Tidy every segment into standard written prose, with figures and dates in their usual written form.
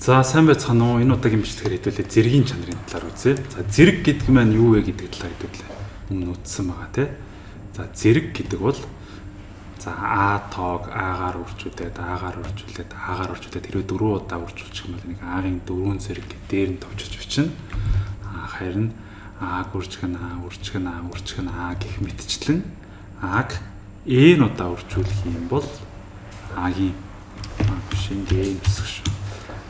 За сайн байцгаана уу? Энэ удаагийн бичлэгээр хэдүүлээ зэргийн чанарын талаар үзье. За зэрэг гэдэг маань юу вэ гэдэг талаар хэдүүлээ өмнө үзсэн байгаа тий. За зэрэг гэдэг бол за А тоог А-гаар үржүүлээд А-гаар үржүүлээд А-гаар үржүүлээд хэрвээ дөрвөн удаа үржүүлчих юм бол энийг А-гийн дөрвөн зэрэг гэдэг дээр нь товчилж бичнэ. Харин А-г үржих нь А, үржих нь А, үржих нь А гэх мэтчлэн А-г N удаа үржүүлэх юм бол А-гийн биш ингэ N шүү.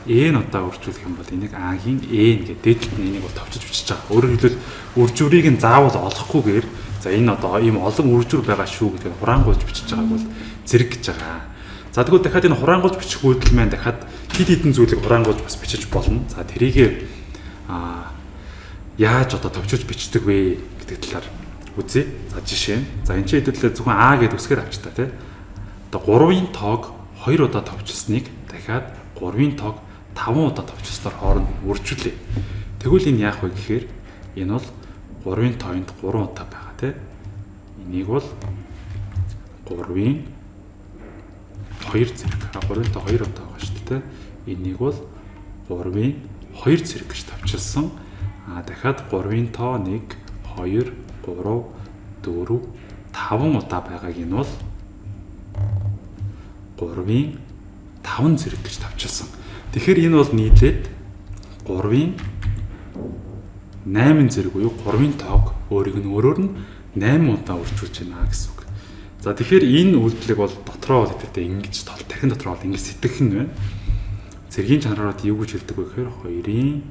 N удаа үржүүлэх юм бол энийг А-гийн N гэдэг дээд талд нь энийг бол товчиж бичиж байгаа. Өөрөөр хэлбэл үржүүрийг нь заавал олохгүйгээр за энэ одоо ийм олон үржүүр байгаа шүү гэдгийг хураангуйлж бичиж байгааг бол зэрэг гэж байгаа. За тэгвэл дахиад энэ хураангуйлж бичих үйлдэл маань дахиад хэд хэдэн зүйлийг хураангуйлж бас бичиж болно. За тэрийг яаж одоо товчилж бичдэг вэ гэдэг талаар үзье. За жишээ. За энэ чинь хэдүүлээ зөвхөн А гэдээ үсгээр авч та тий. Одоо 3-ын тоог 2 удаа товчилсныг дахиад 3-ын тоог 5 удаа товчилсноор хооронд үржүүлээ. Тэгвэл энэ яах вэ гэхээр энэ бол 3-ын тоонд 3 удаа байгаа тий. Энийг бол 3-ын 2 зэрэг. 3-ын тоо 2 удаа байгаа шүү дээ. Энийг бол 3-ын 2 зэрэг гэж товчилсан. Дахиад 3-ын тоо 1 2 3 4 5 удаа байгааг энэ бол 3-ын 5 зэрэг гэж товчилсан. Тэгэхээр энэ бол нийлээд 3-ын 8 зэрэг буюу 3-ын тоог өөрийг нь өөрөөр нь 8 удаа үржүүлж байна гэсэн үг. За тэгэхээр энэ үйлдэлийг бол дотроо бол хэвээр ингэж тол тархин дотроо бол ингэж сэтгэх нь байна. Зэргийн чанараар юу гэж хэлдэг вэ гэхээр 2-ын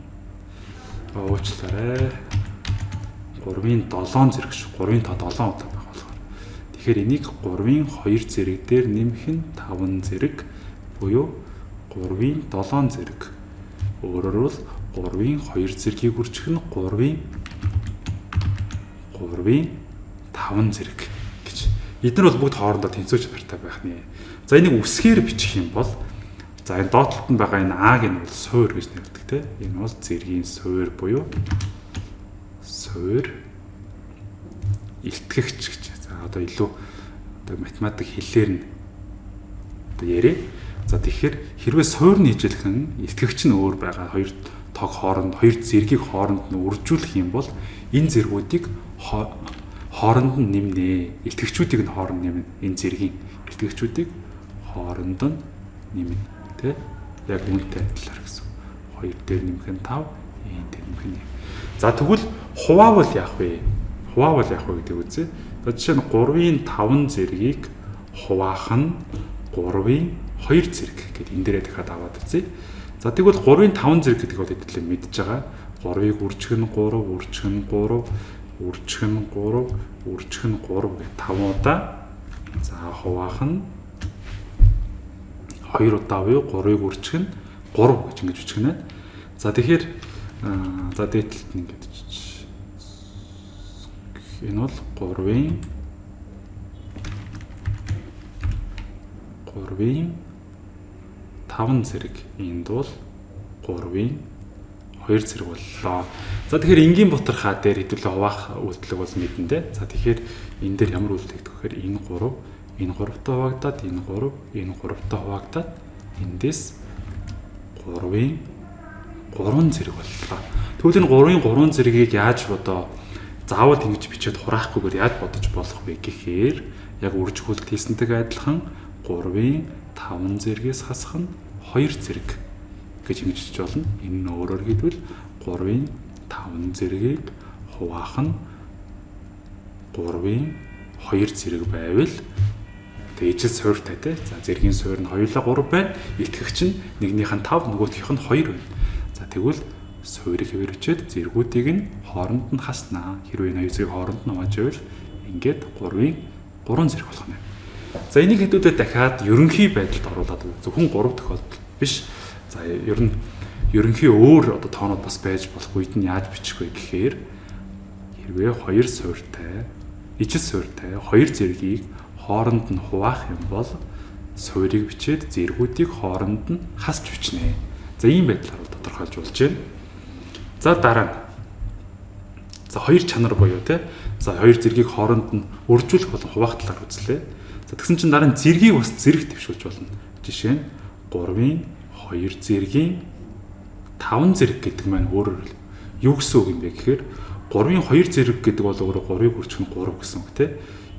уучлаарай 3-ын 7 зэрэг шүү. 3-ын тоо 7 удаа байх болохоор. Тэгэхээр энийг 3-ын 2 зэрэг дээр нэмэх нь 5 зэрэг буюу 3-ын 7 зэрэг. Өөрөөр бол 3-ын 2 зэргийг үржих нь 3-ын 5 зэрэг гэж. Эдгээр бол бүгд хоорондоо тэнцвэр чанартай байх нэ. За энийг үсгээр бичих юм бол за энэ доод талд нь байгаа энэ А-г нь бол суур гэж нэрлэдэг те. Энэ бол зэргийн суур буюу суур илтгэгч гэж. За одоо илүү одоо математик хэллээр нь одоо яриа. За тэгэхээр хэрвээ суур нь ижилхэн илтгэгч нь өөр байгаа хоёр тоог хооронд хоёр зэргийг хооронд нь үржүүлэх юм бол энэ зэргүүдийг хооронд нь нэмнэ. Илтгэгчүүдийг нь хооронд нэмнэ. Энэ зэргийн илтгэгчүүдийг хооронд нь нэмнэ. Тэ? Яг үүнтэй адилаар гэсэн. 2 дээр нэмэх нь 5, энэ дээр нэмэх нь 1. За тэгвэл хуваавал яах вэ? Хуваавал яах вэ гэдэг үзье. За жишээ нь 3-ын 5 зэргийг хуваах нь 3-ын 2 зэрэг гэдээ энэ дээрээ дахиад аваад үзье. За тэгвэл 3-ын 5 зэрэг гэдэг бол хэдүүлээ мэдж байгаа. 3-ыг үржих нь 3, үржих нь 3, үржих нь 3, үржих нь 3 гэх 5 удаа. За хуваах нь 2 удаа буюу 3-ыг үржих нь 3 гэж ингэж бичих нэ. За тэгэхээр за дээд талд нь ингэж энэ бол 3-ын 5 зэрэг энд бол 3-ын 2 зэрэг боллоо. За тэгэхээр энгийн бутархаа дээр хэдүүлээ хуваах үйлдэлийг бол мэднэ дээ. За тэгэхээр энэ дээр ямар үйлдэл хийгдэх вэ гэхээр энэ 3, энэ 3-тай хуваагдаад энэ 3, энэ 3-тай хуваагдаад эндээс 3-ын 3 зэрэг боллоо. Тэгвэл энэ 3-ын 3 зэргийг яаж одоо заавал ингэж бичээд хураахгүйгээр яаж бодож болох вэ гэхээр яг үржих үйлдэл хийсэнтэйгээ адилхан 3-ын 5 зэргээс хасах нь 2 зэрэг гэж ингэж бичиж болно. Энэ нь өөрөөр хэлбэл 3-ын 5 зэргийг хуваах нь 3-ын 2 зэрэг байвал тэгээ ижил суурьтай тий. За зэргийн суурь нь хоёулаа 3 байна. Итгэгч нь нэгнийх нь 5, нөгөөх нь 2 байна. За тэгвэл суурийг хэвээр бичээд зэргүүдийг нь хооронд нь хаснаа. Хэрвээ энэ хоёр зэрэг хооронд нь хувааж байвал ингээд 3-ын 3 зэрэг болох нь. За энийг хэдүүлээ дахиад ерөнхий байдалд оруулаад зөвхөн 3 тохиолдол биш. За ер нь ерөнхий өөр одоо тоонууд бас байж болох үед нь яаж бичих вэ гэхээр хэрвээ 2 суурьтай, ижил суурьтай 2 зэргийг хооронд нь хуваах юм бол суурийг бичээд зэргүүдийг хооронд нь хасч бичнэ. За ийм байдлаар бол тодорхойлж болж байна. За дараа нь за хоёр чанар буюу те за хоёр зэргийг хооронд нь үржүүлэх болон хуваах талаар үзлээ. За тэгсэн чинь дараа нь зэргийг бас зэрэг дэвшүүлж болно. Жишээ нь 3-ын 2 зэргийн 5 зэрэг гэдэг маань өөрөөр юу гэсэн үг юм бэ гэхээр 3-ын 2 зэрэг гэдэг бол өөрөө 3-ыг үржих нь 3 гэсэн үг тий.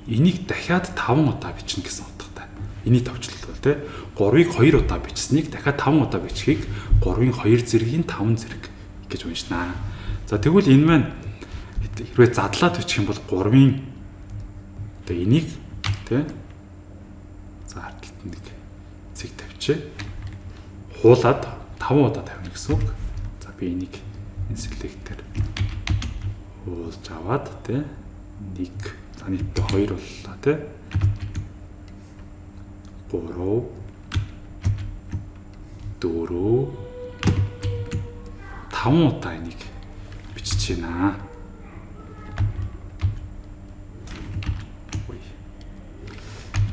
Энийг дахиад 5 удаа бичнэ гэсэн утгатай. Эний товчлол бол тий. 3-ыг 2 удаа бичсэнийг дахиад 5 удаа бичихийг 3-ын 2 зэргийн 5 зэрэг гэж уншнаа. За тэгвэл энэ маань хэрвээ задлаад бичих юм бол 3-ын одоо энийг тий. За харталт нэг цэг тавьчихъя. Хуулаад 5 удаа тавина гэсэн үг. За би энийг энэ select-ээр хуулж аваад тий 1, за нийтдээ 2 боллоо тий 3, 4, 5 удаа энийг бичиж байна.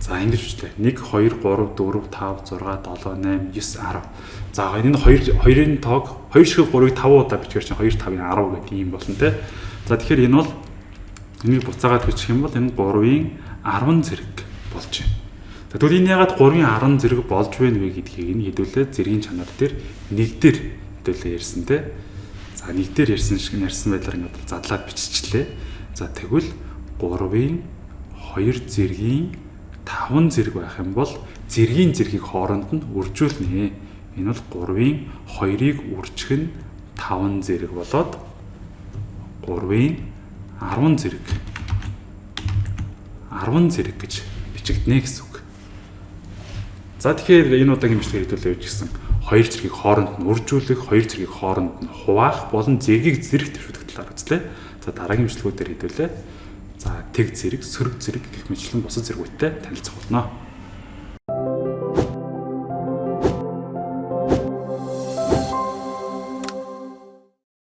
За ингэж бичлээ. 1 2 3 4 5 6 7 8 9 10. За энэ нь 2 2-ын тоог 2 шиг 3-ыг 5 удаа бичгээр чинь 2 5-ын 10 гэдэг ийм болно те. За тэгэхээр энэ бол энийг буцаагаад бичих юм бол энэ 3-ын 10 зэрэг болж байна. За тэгвэл энэ ягаад 3-ын 10 зэрэг болж байна вэ гэдгийг нь хэдүүлээ зэргийн чанар дээр нэг дээр хэдүүлээ ярьсан те. За нэг дээр ярьсан шиг ярьсан байдлаар ингээд задлаад биччихлээ. За тэгвэл 3-ын 2 зэргийн 5 зэрэг байх юм бол зэргийн зэргийг хооронд нь үржүүлнэ. Энэ бол 3-ын 2-ыг үржих нь 5 зэрэг болоод 3-ын 10 зэрэг 10 зэрэг гэж бичигдэнэ гэсэн үг. За тэгэхээр энэ удаагийн бичлэгээр хэдүүлээ явж гисэн хоёр зэргийг хооронд нь үржүүлэх, хоёр зэргийг хооронд нь хуваах болон зэргийг зэрэг дэвшүүлэх талаар үзлээ. За дараагийн бичлэгүүдээр хэдүүлээ. За тэг зэрэг, сөрөг зэрэг гэх мэтчлэн бусад зэргүүдтэй танилцах болно.